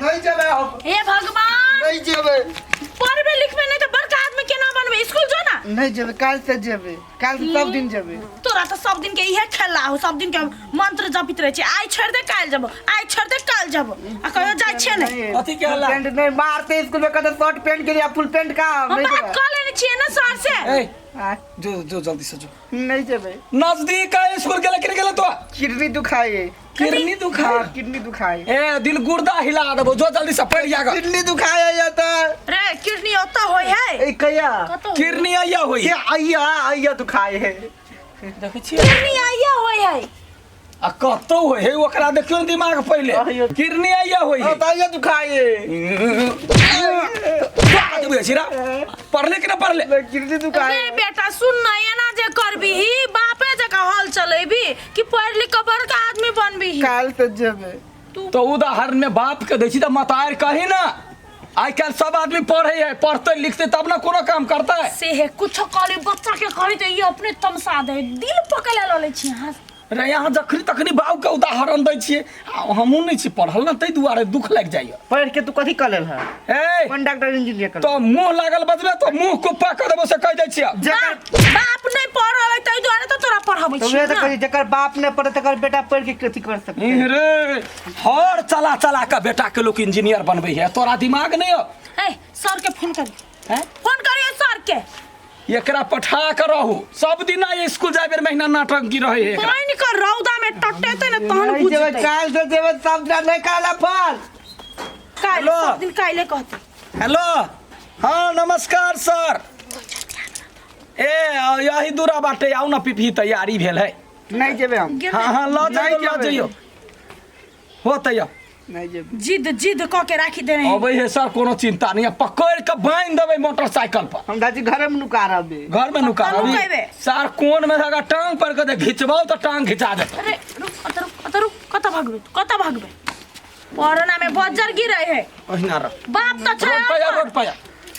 नहीं जेबै हम। हे भगवान। नहीं जेबै। पढ़बे लिखबे नहीं तो बड़का आदमी केना बनबे? स्कूल जो ना। नहीं जेबै, काल्हि से जेबै, काल्हि से सब दिन जेबै। तोरा तो सब दिन के इहे खेला हो, सब दिन के मंत्र जपित रहे छै, आइ छोड़ दे काल्हि जबो, आइ छोड़ दे काल्हि जबो, आ कहियो जाइ छियै नहीं। कथी के हल्ला? पैंट नहीं मारते स्कूल में, कहते शर्ट पैंट के लिए फुल पैंट का हम नहीं बात जेबै। कऽ लेने छियै ना सर से। ए आ, जो जो जल्दी से जो। नहीं जेबै। नजदीक है स्कूल गेले कि नहीं गेले तो? किडनी दुखाए। किडनी दुखाए? हाँ, किडनी दुखाए। ए दिन गुर्दा हिला देबो, जो जल्दी से पड़ जागा। किडनी दुखाए या तो रे किडनी ओतऽ होय है। ए कहिया? कतौ होय? किडनी आइया होई। ये आइया आइया दुखाए है। देखै छियै किडनी आइया होय है। आ कतौ होय है ओकरा देखियौ ने दिमाग पहिले। आइयो। किडनी आइया होय है। हाँ, तो आइया दुखाए। देबै छिरा पढ़ले कि ना पढ़ले? किडनी दुखाए। रे बेटा सुन ना, एना जे करबीही बापे जकाँ हल चलेबी कि पढ़ लिख के बड़का आदमी बनबीही? काल्हि से जेबै। तो उदाहरण में बाप के दै छी तऽ मतार कही ना, आइ काल्हि सब आदमी पढ़े है, पढ़ते लिखते तब ना कोनो काम करता है। से हे कुछो कहली बच्चा के कहली तऽ ई अपने तमसा दे, दिल पकड़ लऽ लै छी अहाँ। रे यहाँ जखनी तखनी बाबू के उदाहरण दै छियै, आ हमहूँ नहि छी पढ़ल ने, ताहि दुआरे दुख लागि जाइए। पढ़ के तू कथी कऽ लेल है? ए कोन डॉक्टर इंजीनियर कर? तो मुँह लागल बजबे तो मुँह कुप्पा कऽ देबो से कहि दै छियै। जकर बाप नहि पढ़ल है ताहि दुआरे तऽ तोरा पढ़ाबै तो छियै वएह तऽ ना। कहै छी, जकर बाप नहि पढ़े तकर बेटा पढ़ के कथी कर सकते? इह रे हर चला चला के बेटा के लोग इंजीनियर बनबै है, तोरा दिमाग नहि हो? ए सर के फोन करी। हैं? फोन करियो सर के। एकरा पठा के रहू सब दिन स्कूल जाय बेर महीना नाटंकी रहे है एकरा। पानि के रौदा में टटेतै ने तहन नहीं जेबै, बुझतै। काल्हि से जेबै सब दिन, नहीं काल्हि फोन। काल्हि हेलो। सब दिन काल्हि कहतै। हेलो, हाँ नमस्कार सर। ए यही दूरा बाटे आउ ना, पिपही तैयारी भेल है। नहीं जेबै हम। गेल हाँ हाँ लऽ नहीं जइयो, लऽ जेबै। जइयो होतै अब। नहीं जेबै। जिद जिद कऽ के राखि देने है। अबै है सर, कोनो चिंता नहीं है, पकड़ के बांधि देबै मोटरसाइकिल पर। हम दादी घरे में नुका रहबे। घर में नुका कतऽ रहबी? नुकेबै? सर कोन में अगर टांग पर के घिचबौ तऽ टांग घिचा देतौ। अरे रुक, अतऽ रुक, अतऽ रुक, कतऽ भागबै तू? कतऽ भागबै? पढ़ना में बज्जर गिरै है। ओहिना रह। बाप तऽ छै रोड पर जा, अनपढ़। रोड पर जा।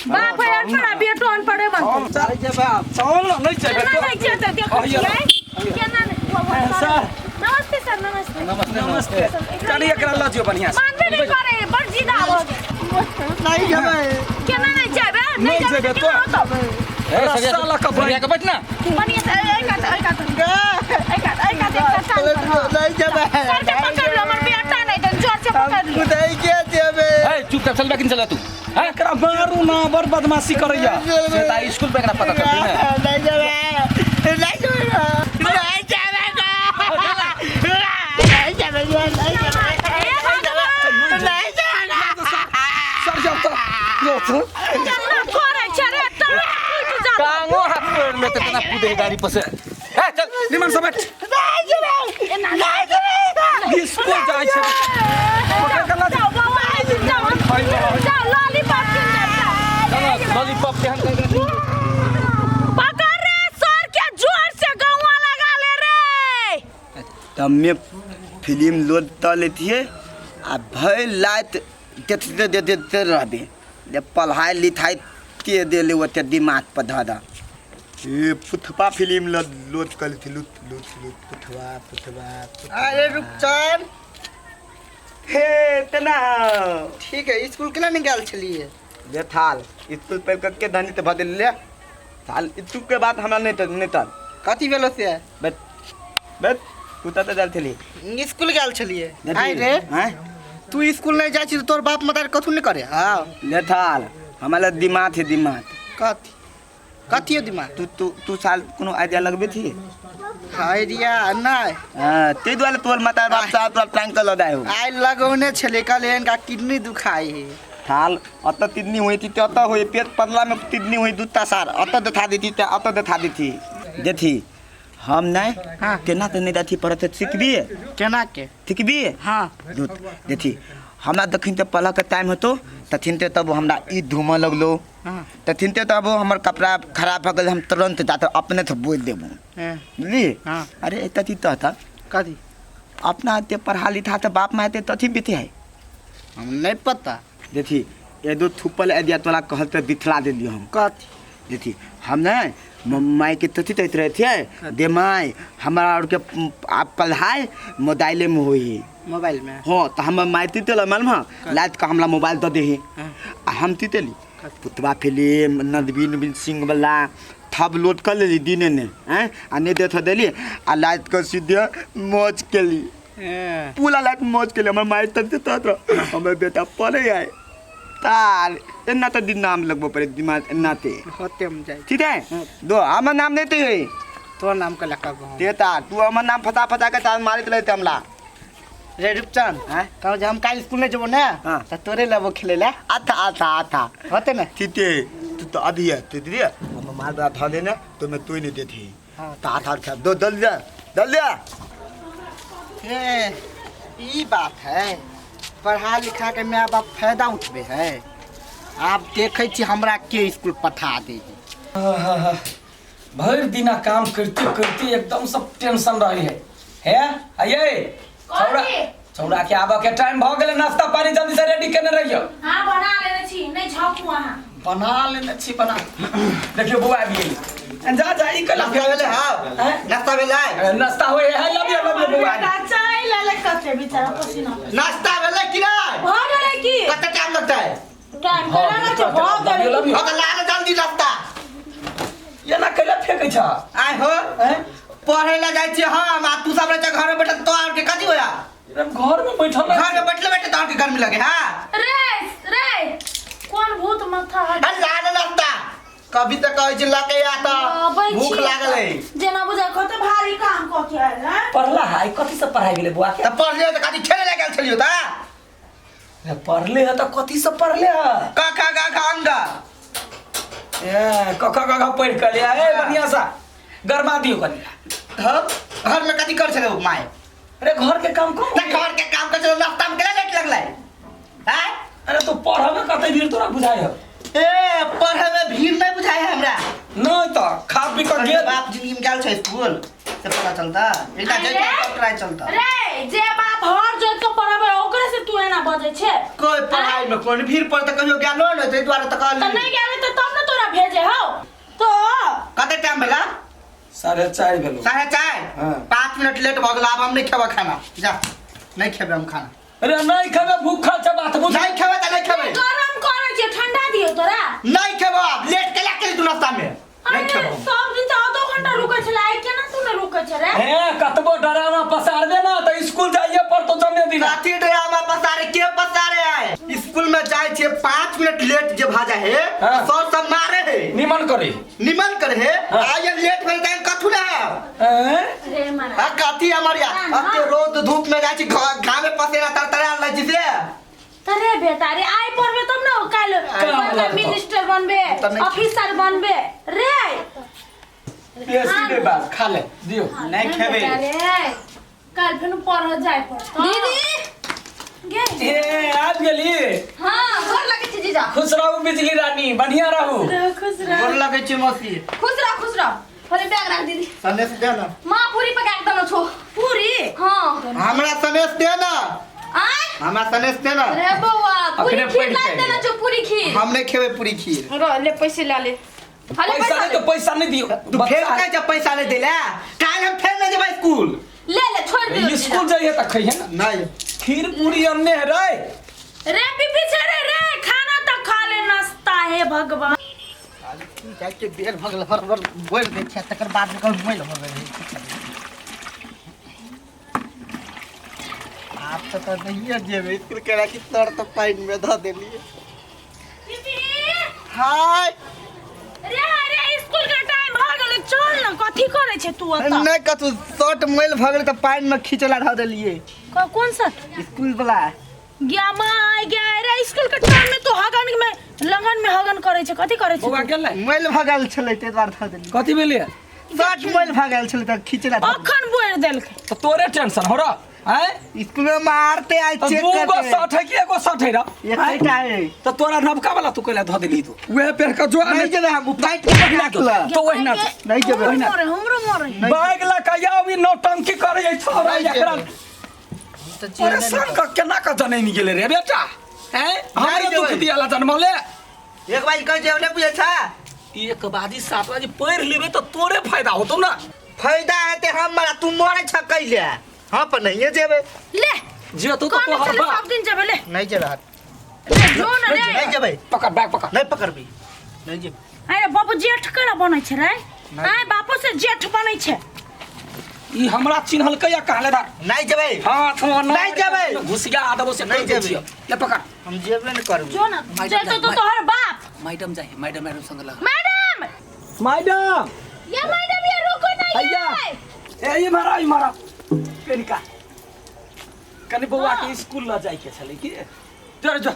बाप है अनपढ़ आ बेटो अनपढ़े बनतै। नहीं जेबै हम। चल ना, नहीं जेबै केना तो। नहि जेतै? देखै अहिया। छियै केना नहि? सर। नमस्ते सर, नमस्ते। नमस्ते नमस्ते। चलिए एकरा लऽ जियो बढ़िया से। मानबे नहि करे, बड़ जिद आबऽ। नहीं जेबै। केना नहि जेबै? नहि नहि जेबै जेबै तऽ केना तो। होतौ? रस्सा लऽ कऽ बान्हि के बैठ ना। बढ़िया से एहि कात, एहि कात, एहि कात, एहि कात, एहि कात, टांग पर, हाँ। नहीं जेबै। सर के पकड़ लो, हमर बेटा नहि देन, जोर से पकड़ लियो। नहीं के जेबै। ए चुपचाप चल बैठ चल तू। हैं, एकरा मारू ना, बड़ बदमाशी करैया। से त स्कूल पे एकरा पता चलतै ने। नहीं जेबै, नहीं जेबै, नहीं जेबै, नहीं जेबै, नहीं जेबै, हे भगवान, नहीं जेबै। सर जाओ तो यो तो केना करै छै रे, तोरा फुटि जात। टांगो हाथ तोड़ लेते तना कूदे है गाड़ी पर से। ए चल निमन से बैठ। एना नहि। स्कूल जाइ छै। पकड़ के लऽ जाओ बौआ, जाओ, जाओ, लॉलीपॉप कीन देब, जाओ। चलो लॉलीपॉप के हम पकड़ रे सर के, जोर से गौआ लगा ले रे। तब फिल्म लोड तऽ लेतियै आ भरि राति देखते देखते रहबै जे पढ़ाइ लिखाइ के देले ओते दिमाग पर धऽ दऽ। ये पुथपा फिल्म लोड कर लेती, लुत लुत लुत पुथवा पुथवा पुथवा। अरे रुपचन। हे तना ठीक है, स्कूल केना नहीं गेल छलिए? जे थाल स्कूल पर के धनी तऽ बदल ले थाल स्कूल के बात हमरा नहीं त नहीं तल। कथी भेलो से? बैठ बैठ, तू तऽ गेल छली। स्कूल गेल छलिए। देखी, आइ रे हैं? तू स्कूल नहीं जाइ छी तऽ तोर बाप मतार कथू नहीं करे? हाँ ले थाल हमरा दिमाग है, दिमाग। कथी कथी हो दिमाग? तू तू तू साल कोनो आइडिया लगबे थी? आइडिया नहीं। हाँ, ताहि दुआरे तोर माता बाप साथ तोरा टांग के लऽ दाय हो। आइ लगौने छलै, कहले इनका किडनी दुखाई है। थाल अतऽ तिदनी होई थी, अतऽ होई पेट पतला में तिदनी होई दूटा सार अतऽ देखा देती ते अतऽ देखा देती। देखी हम नहीं हाँ। केना तऽ नहीं जाती पढ़त सिखबी केना के? सिखबी? हाँ। दूध देखी हमरा दखिन ते पढ़ऽ के टाइम होतो तथिन ते तब हमरा ई धूमऽ लगलो। हाँ। तथिन ते तब हमर कपड़ा खराब भऽ गेल, हम तुरंत जाते अपने से बोल देबो। हाँ। बुझली? हाँ। अरे एतऽ ती तहता कथी? अपना एते पढ़ा लिखा तऽ बाप माय एते तथी बीते है। हम नहीं पता। देखी एदो थुपल एदिया तोरा कहल तऽ बिथला देलियो हम। कथी? देखी हम ने माय के तथी तैत रहे थे दे माय हमरा और के आप पढ़ाई मोबाइले में होई। मोबाइल में हाँ तो हम माय तीतेल मालूम है लात का हमला मोबाइल दे देही आ हम तीतेली पुतवा फिल्म नदबीन नबीन सिंह वाला थब लोड कर लेली दिने ने हैं आ नहीं देथ देली आ लात के सीधे मौज केली ए, पूरा लात मौज केली हमर माय तब देता हमर बेटा पढ़े आए तार एना तो दिन नाम लगबो पड़े दिमाग एना ते होते हम जाइ ठीक है दो हमर नाम नहीं ते है तोर नाम के लका गो देता तू हमर नाम फसा फसा के तार मारित रहते हमला रे रूपचंद हैं? कहू जे हम काल्हि स्कूल नहीं जेबो ने हाँ। त तोरे लेबो खेले ला आथा आथा आथा होते ने ठीक है तू तो अभी है तू दीदी हम मार बड़ा था लेना तो मैं तू ही नहीं देती हाँ। तो आथा खा दो दल दिया दल दिया ए ई बात है पढ़ा लिखा के my बाप फायदा उठबे है आब देखै छी हमरा के स्कूल पठा दे भरि दिना काम करते करते एकदम सब टेंशन रही है हे आइए छौड़ा छौड़ा के आबऽ के टाइम भऽ गेलै नाश्ता पानी जल्दी से रेडी केने रहियो हाँ बना लेने छी नहीं झपू अहाँ बना लेने छी बना देखियो बौआ आबि गेलै जा जा ई कला नाश्ता भेलै हाँ नाश्ता भेलै नाश्ता होय है लबियो लबियो बौआ बेटा चाय ले ले कते बेचारा पसीना नाश्ता भेलै कि नहि भऽ गेलै की कते टाइम लगतै टाइम केना ना छै भऽ गेलै लबियो हो तऽ लाल जल्दी नाश्ता एना कैला फेकै छ आय हो पढ़े ला जाइ छियै हम आ तू सब रहै छै घर में बैठल तो आर के कथी होया एकदम घर में बैठल घर में बैठले बैठले तो आर के गर्मी लगे हाँ रे रे कोन भूत माथा हट अरे लाल नाश्ता कभी तऽ कहै छै लके आ तऽ अबै छी भूख लागल है जेना बुझाय कते भारी काम कऽ के आयल हैं पढ़ला है कथी सब पढ़ाई गेलै बौआ के तऽ पढ़लियो तऽ कथी खेले ला गेल छलियो तऽ रे, पढ़ले है तऽ कथी सब पढ़ले है का का गा घा अंग ए क ख ग घ पढ़ि कऽ लिया ए बढ़िया सा गरमा दियौ कनि हम घर में कथी कर छलै माय अरे घर के काम कम तऽ घर के काम कर छलै नाश्ता में केना लेट लगलै हैं अरे तू पढ़ऽ में कते भीड़ तोरा बुझाइ है ए पढ़े में भीड़ नहीं बुझाय है हमरा नहीं तऽ खा पी कऽ गेल बाप जिंदगी में गेल छै स्कूल से पता चलता एकटा अरे! जइता ट्राई चलता रे जे बाप हर जोत के पढ़बै ओकरे से तू एना बजै छै कोई पढ़ाई में कोन भीड़ पर तऽ कहियो गेलो नहि ताहि दुआरे तऽ तऽ कहली नहीं गेलै तऽ तब ने तोरा भेजे हौ तो कते टाइम भेला 4:30 भेलो 4:30 हाँ। 5 मिनट लेट भऽ गेल आब हम नहि खेबै खाना जा नहि खेबै हम खाना अरे नहीं खेबै भूखल छै बात बुझ नहीं खेबै तऽ नहीं खेबै गरम करै छै ठंडा दियौ तोरा नहीं खेबै आब लेट केला केली तू नाश्ता में नहीं अरे खेबै सब दिन तऽ आधो घंटा रुकै छलै आइ केना तू नहि रुकै छै रे हे कतबो डरामा पसारबे ना तऽ स्कूल जाइए पड़तो जमे दिना कथी ड्रामा पसारे के पसारे है स्कूल में जाए छे 5 मिनट लेट जे भा जाए है हाँ। सर सब मारे है निमन करे निमन करे है हाँ। आइए लेट भेल जाए कथू ना है हैं? रे मारा आ कथी हमर या हाँ, हाँ। अते रौद धूप में जाए छी घामे पसेना तरतरा लै छी से त रे बेटा रे आइ पढ़बे तब ने काल्हि काम बड़का लगतौ। मिनिस्टर बनबे तऽ नहि- ऑफिसर बनबे रे बेसी दे बात खा ले दियो नहीं खेबै। बेटा रे काल्हि फेनु पढ़ जाय पड़तौ दीदी गे ए आबि गेली हाँ गोर लगै छी जीजा खुश रहू बिजली रानी बढ़िया रहू खुश रह गोर लगै छी मौसी खुश रह खुश रह पहिले बैग राख दीदी संदेश दे ना माँ पूरी पका के देलो छो पूरी हाँ हमरा संदेश दे ना आय हमरा संदेश दे ना अरे बौआ पूरी अखने खीर पढ़ि ला के देलो छो पूरी खीर हम नहीं खेबै पूरी खीर रह ले पैसे ला ले हले पैसा पैसा नहीं ले तो पैसा नहीं दियो तू फेर कहै छै पैसा नहीं देला काल्हि हम फेर नहीं जेबै स्कूल ले ले छोड़ दियो स्कूल जाइए तऽ खइहे ना नहीं खीर पूरी अन्ने है रे रे पीपी छे रे रे खाना तो खा ले नाश्ता हे भगवान जाके बेर भऽ गेल बरोबर बोलि दै छियै तकर बाद ओकर मोबाइल भऽ गेल आब तऽ तऽ नहिए जेबै स्कूल के राखी तर तऽ पानि मे धऽ देलियै पीपी हाय रे रे स्कूल के टाइम भ गेलै चल न कथी करै छै तू ओतऽ नहि कतौ शर्ट मैल भऽ गेलै तऽ पानि मे खींचला धऽ देलियै कौन सा स्कूल वाला गया माँ आइ गया रे स्कूल के टाइम में तू हगन में लगन में हगन करै छै कथी करै छै बौआ तू? गेलै मैल भऽ गेल छलै ताहि दुआरे धऽ देलियै कथी भेलै शर्ट मैल भऽ गेल छलै तऽ खींचला धऽ देलियै। अखन बोल देलकै तऽ तोरे टेंशन हो रहा आँय स्कूल में मारते आइ तऽ चेक दू गो करते शर्ट है कि एगो शर्ट है रा एकटा है तऽ तोरा नवका वाला तू कैला धऽ देलही तू उहे पेर के जो नहीं जेबै हम फाइट के राखल तो ओहिना नहीं जेबै हमरो मरे हमरो मरे बैग लऽ के आउ ई नौटंकी करै है छोरा एकरा परेशान कऽ केना कऽ जनैन गेलै रे बेटा हैं हमरे जेबै। दुख दियाला जनमले एक बार कहै छै नहि बुझै छ 1 बाजी 7 बाजी पढ़ि लेबै तऽ तोरे फायदा होतौ ना फायदा हेतै हमरा तू मरै छ कैले हाँ पर नहिए जेबै ले जे तो कौन तोहर चले बाप सब दिन जेबे ले नहीं जेबै हाथ जो न रे नहीं जेबै पकड़ बैग पकड़ नहीं पकड़बी नहीं जेबै अरे बाबू जेठ केना बनै छै रे आय बापो से जेठ बनै छै ई हमरा चिन्हलकै या कहले धर नहीं जेबै हाथ में नहीं जेबै। घुसिया आदबो से नहीं कहि दै जेबै। छियौ ले पकड़ हम जेबे नहीं करबी जो न जेतो तो तोहर बाप मैडम जाए मैडम मैडम संग लगा मैडम मैडम ये मैडम ये रुको ना भैया ये ए ई मारा ई मारा कनिका कनि बौआ के स्कूल ल जाय के छलै की जो जो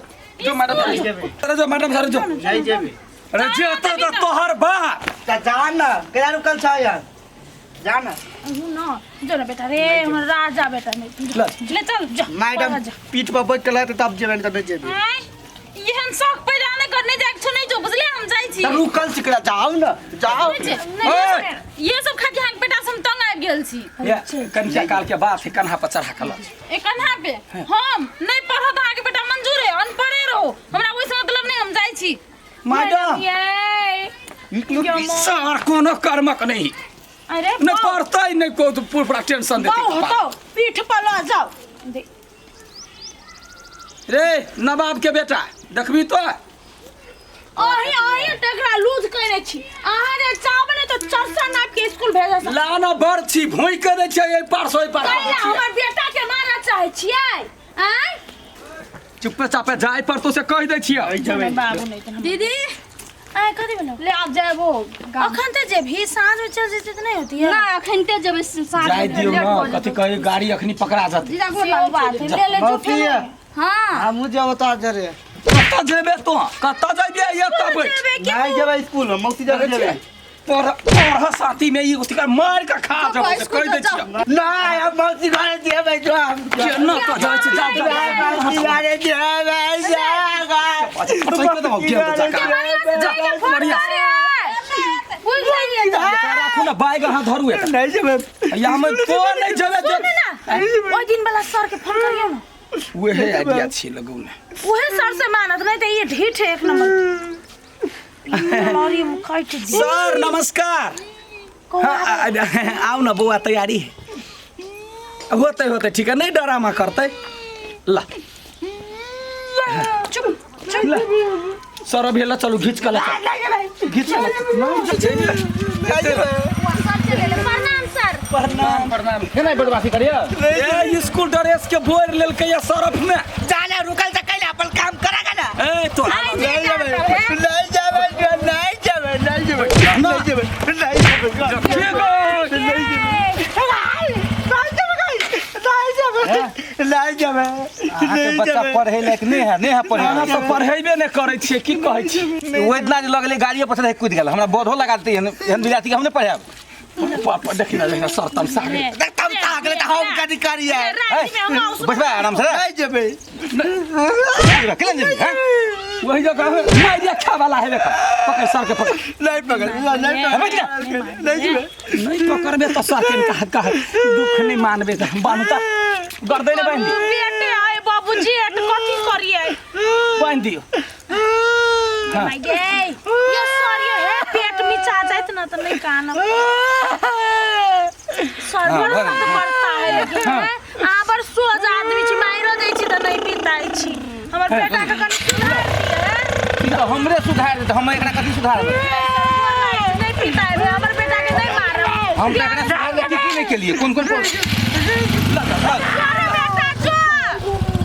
जो मैडम अरे जो मैडम सर जो नहीं जेबै अरे जे तो तोहर बाप त जा न केना रुकल छ यार जा न हूँ न जो न बेटा रे हमर राजा बेटा नहीं ले। ले चल जा मैडम पढ़ जा। पीठ पर बैठ के लाते तब जेबै नहीं त नहीं जेबै आय एहन शौक पैदा नहि करने जाय छो नहीं जो बुझले हम जाइ छी त रुकल छी केना जाउ न जाउ नहीं ये सब खा के हम बेटा से हम तंग आबि गेल छी ये कनिका काल के बात है कन्हा पर चढ़ा के ल ए कन्हा पे हम नहीं पढ़त अहाँके बेटा मंजूर है अनपढ़े रहो हमरा ओहिसँ मतलब नहीं हम जाइ छी मैडम ये सर कोनो कर्मक नहीं अरे नहीं पढ़तै नहीं को तो पूरा टेंशन देते बाऊ हटो पीठ पर ल जाओ दे रे नवाब के बेटा देखबी तो अही अही टकरा लूज कने छी अहाँ जे चाहबै ने तो चरसा नाप के स्कूल भेजा सक लाना बड़ छी भोई के दै छै एहि पार से ओहि पार कैला हमर बेटा के मारऽ चाहै छियै आँय चुप्पे चापे जाय पर तो से कहि दै छियै बाबू नहीं तऽ दीदी आय कथी भेलौ ले आब जाबो अखन तऽ जेबही साँझ में चल जेतै तऽ नहीं होती है ना अखन ते जेबै साँझ जाय में दियौ लेट न भऽ कथी जेतौ। कही गाड़ी अखनी पकड़ा जतै जीजा गोर सेहो लागै बात छी। है ले ले जो मौसी फेर हाँ हमहूँ जेबो तो जरे कतऽ जेबे तो कतऽ जेबे एतऽ बैठ नहीं जेबै स्कूल में मौसी जरे जेबै पढ़ पढ़ साथी में ई उसका मार के खा जाओ, जबो से स्कूल कहि दै जाओ। छियै नहीं हम मौसी घरे जेबै जो हम केना तऽ जाइ छै जा जा मौसी घरे जेबै जा बढ़िया बुझ गेलियै एकरा राखू ने बैग अहाँ धरू एकरा नहीं जेबै या हम तो नहीं जेबे सुन ना ओहि दिन वाला सर के फोन करियौ ना उहे आइडिया छी लगू ने उहे सर से मानत नहीं तऽ ये ढीठ है एक नंबर लॉरी में काट दी सर नमस्कार हाँ, आओ ना बौआ तैयारी है होते होते ठीक है नहीं डरामा करते ला चुप चुप ला सर अभी ला चलू घीच के ला घीच के ला प्रणाम सर प्रणाम प्रणाम केना बदमाशी करिया ए स्कूल ड्रेस के बोर लेलकै या सरफ में जाना रुकल त कैला अपन काम करेगा ना ए तो नहीं जेबै नहीं जेबै नहीं जेबै नहीं जेबै नहीं जेबै नहीं जेबै ठीक है नहीं जेबै अहाँके बच्चा पढ़े लायक नहीं है नहीं है पढ़े अहाँ लायक। तऽ पढ़ेबे नहि करै छियै की कहै छी ओ इतना जे लगलै गाड़िए पर से कूद गेल हमरा बोधो लगा देतै एहन एहन विद्यार्थी के हम नहीं पढ़ायब पापा देखी ना देखी ना सर तमसा गेल तम ताकले त हम कथी करिए राति में हम आउ बैठबा आराम से नहीं जेबै केना जेबही हैं वही जगह मारि खा वाला हेबे कर पकड़ सर के पकड़ नहीं पकड़ नहीं हे, बैठ जा। नहीं जेबै नहीं पकड़बे तऽ सर के कह कह दुख नहीं मानबे तऽ बान्हू तऽ गर्दैन बान्हि दियौ बेटे आए बाबूजी एट कथी करिए बान्हि दियौ हाँ। माय गे ये सर ये है पेट मिचा जाइत ना तो नहीं कान सर हाँ, बड़ भर। दर्द करता है लेकिन हाँ। आबर सोज आदमी छी माइरो दै छी तऽ नहीं पिताइ छी हमर बेटा के कनि सुधार दिए ई तऽ हमरे सुधार देतै हम एकरा कथी सुधारबै नहीं पिताइ हमर बेटा के नहीं मारब हम तऽ एकरा सुधारले की की नहीं केलिए कोन कोन ल, ल, ल।